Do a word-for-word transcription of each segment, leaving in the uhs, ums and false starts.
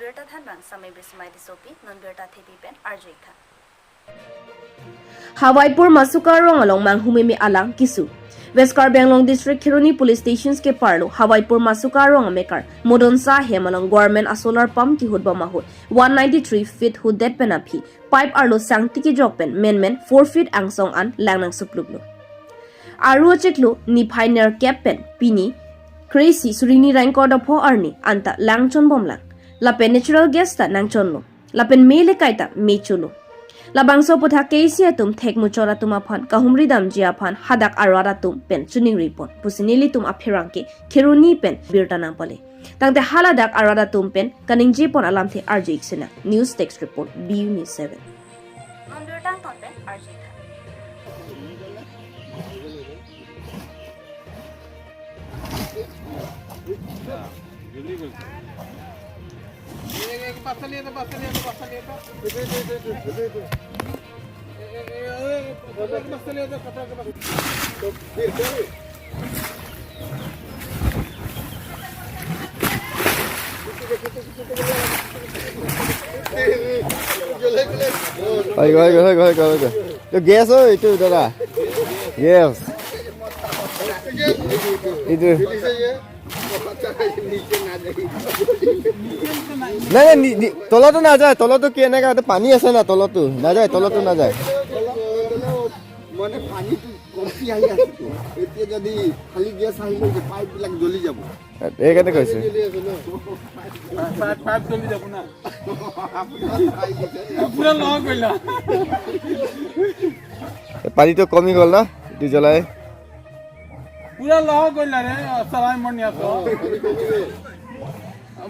Birta thanbang Samai Bismai Tissopi, non birta thepi pen arju-ik tha. Hawaipur Masuka arong along manghumeme alang kisu. West Karbi Anglong District Kheroni Police Stations keparlo Hawaipur Masuka arong amekar Modon Sar ahem along government a solar pump kihut bom ahut one ninety three feet hutdet pen aphi pipe arlo sangti kejok pen menmen four feet angsong an lang nangsupluplo. Aru achiklo niphai nerkep pen pini kre-isi suri hini ra ingkoi ra pho arni anta lang chonbomlang. Lapen natural gas ta nangchonlo. Lapen me le kaita me cholo. Labangso aputhak K A C atum thek muchot atum aphan kahumri damji aphan hadak arat atum pen choningri pon pusi nelitum apherangke Kheroni pen birta nangpale. Tangte haladak arat atum pen kaningje pon alamthe arju-ik sinang. News Desk Report, B U News seven. Non birta angton pen arju-ik tha. Ayo, ayo, ayo, ayo, ayo. Itu gas, oh, itu, dada. Gas. Itu. নাই, নাই, নি-, নি-, তলতো নাযায়, তলতো কি এনেকা এটা পানী আছে না, তলতো নাযায়, তলতো নাযায়। মানে পানীটো কমটি আহি আছে তো। এতিয়া যদি খালি গেছ আহিলে যে পাইপবিলাক জ্বলি যাব। এইকাৰণে কৈছো। জ্বলি আছে ন? পাইপ, পাইপ জ্বলি যাব না। পুৰা লগ কৰিলা। পানীটো কমি গ'ল না, এইটো জ্বলাই। পুৰা লগ কৰিলা ৰে, চলাই মন ইয়াত।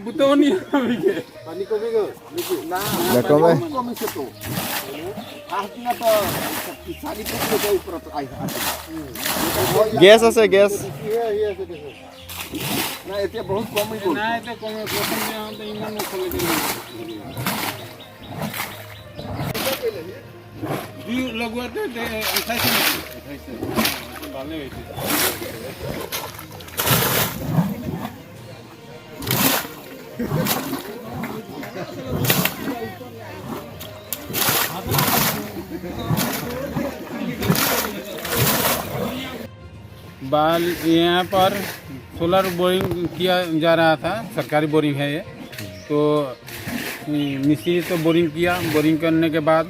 বুটনি হবিকে। পানী কমি গ'ল নেকি? না, না, কমে। পানী কমিছে তো। ফাৰ্ষ্ট দিনা তো চাৰি ফুট ওপৰত আহি আছে। গেছ আছে, গেছ। নাই, এতিয়া বহুত কমি গ'ল। নাই, এতিয়া কমে। প্ৰথম দিনা হওঁতে ইমান নচলে। জুই লগোৱাতে দে-, উঠাইছে নেকি? উঠাইছে। ভালে হৈছে। बाल यहाँ पर सोलर बोरिंग किया जा रहा था, सरकारी बोरिंग है ये। तो मिस्त्री तो बोरिंग किया, बोरिंग करने के बाद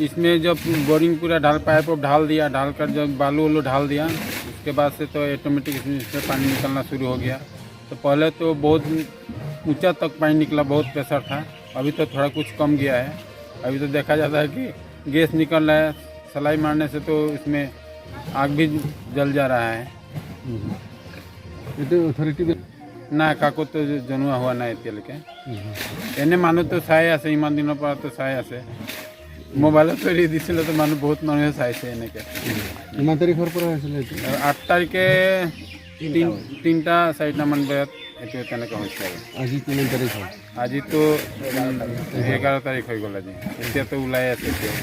इसमें जब बोरिंग पूरा ढाल, पाइप वाइप ढाल दिया, ढाल कर जब बालू वालू ढाल दिया, उसके बाद से तो ऑटोमेटिक इसमें से पानी निकलना शुरू हो गया। तो पहले तो बहुत ऊंचा तक पानी निकला, बहुत प्रेशर था। अभी तो थोड़ा कुछ कम गया है। अभी तो देखा जाता है कि गैस निकल रहा है, सलाई मारने से तो इसमें आग भी जल जा रहा है। এইটো অথৰিটি নাই, কাকো তো জনোৱা হোৱা নাই এতিয়ালৈকে। এনে মানুহ তো চাই আছে, ইমান দিনৰ পৰা তো চাই আছে। মোবাইলত এৰি দিছিলে তো মানুহ, বহুত মানুহে চাইছে এনেকে। কিমান তাৰিখৰ পৰা হৈছিলে এইটো? আঠ তাৰিখে তিন-, তিনিটা চাৰিটামান বজাত এইটো তেনেকে হৈছে আৰু। আজি কিমান তাৰিখ হ'ল? আজিতো, উম, এঘাৰ তাৰিখ হৈ গ'ল আজি। এতিয়াতো ওলাই আছে এতিয়া।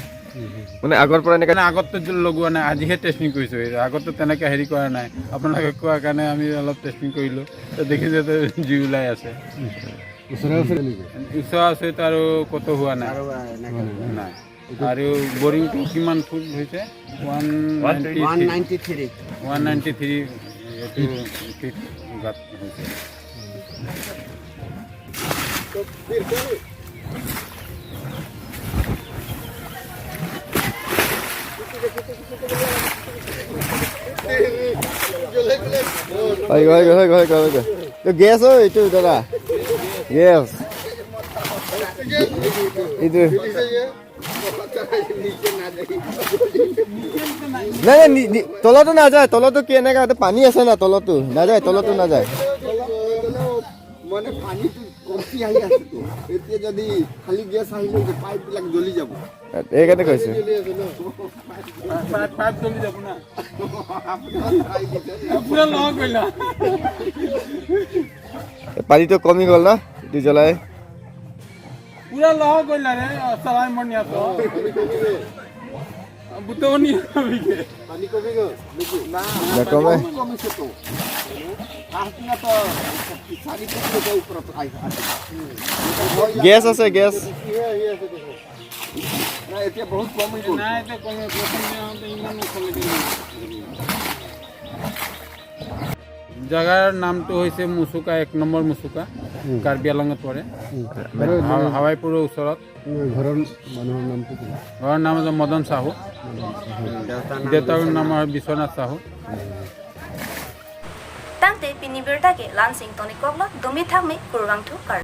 মানে আগৰ পৰা এনেকে মানে আগততো জুই লগোৱা নাই, আজিহে টেষ্টিং কৰিছো। আগততো তেনেকে হেৰি কৰা নাই, আপোনালোকে কোৱাৰ কাৰণে আমি অলপ টেষ্টিং কৰিলো। তো দেখিছে তো জুই ওলাই আছে। ওচৰে ওচৰে নেকি? ওচৰা ওচৰিতো আৰু ক'তো হোৱা নাই। আৰু, আহ, নাই। নাই। আৰু বৰিংটো কিমান ফুট হৈছে? One ninety three. One ninety three. One ninety three এইটো ফিট গাঁত হৈছে। Ayo, ayo, ayo, ayo, ayo. এইটো গেছ, অ, এইটো দাদা। গেছ। এইটো। নাই, নাই, নি-, নি-, তলতো নাযায়, তলতো কি এনেকা এটা পানী আছে না, তলতো নাযায়, তলতো নাযায়। মানে পানীটো কমটি আহি আছে তো। এতিয়া যদি খালি গেছ আহিলে যে পাইপবিলাক জ্বলি যাব। এইকাৰণে কৈছো। জ্বলি আছে ন? পাইপ, পাইপ জ্বলি যাব না। পুৰা লগ কৰিলা। পানীটো কমি গ'ল না, এইটো জ্বলাই। পুৰা লগ কৰিলা ৰে, চলাই মন ইয়াত। Buto ni kami ke. Pani kami ke. Niki. Na, Jakob, pani eh. Kami kami situ. Artinya to sari pun ke ऊपर तो आई। Gas আছে, gas। ये, ये ऐसे देखो। না, এতিয়া বহুত কম হৈ গ'ল। নাই, এতিয়া কম হৈ গ'ল। ইমান নচলে। জাগাৰ নামটো হৈছে মুচুকা, এক নম্বৰ মুচুকা, উম। কাৰ্বি আংলঙত পৰে। উম। হা-, হাৱাইপুৰৰ ওচৰত। উম, ঘৰৰ মানুহৰ নামটো কি? ঘৰৰ নাম হৈছে মদন চাহু। মদন চাহু। দেউতাৰ নাম হয় বিশ্বনাথ Sahu. Tangte pini birta ke la-an si ingtonik koklo, dumi thakmi, kurvangthu kardom.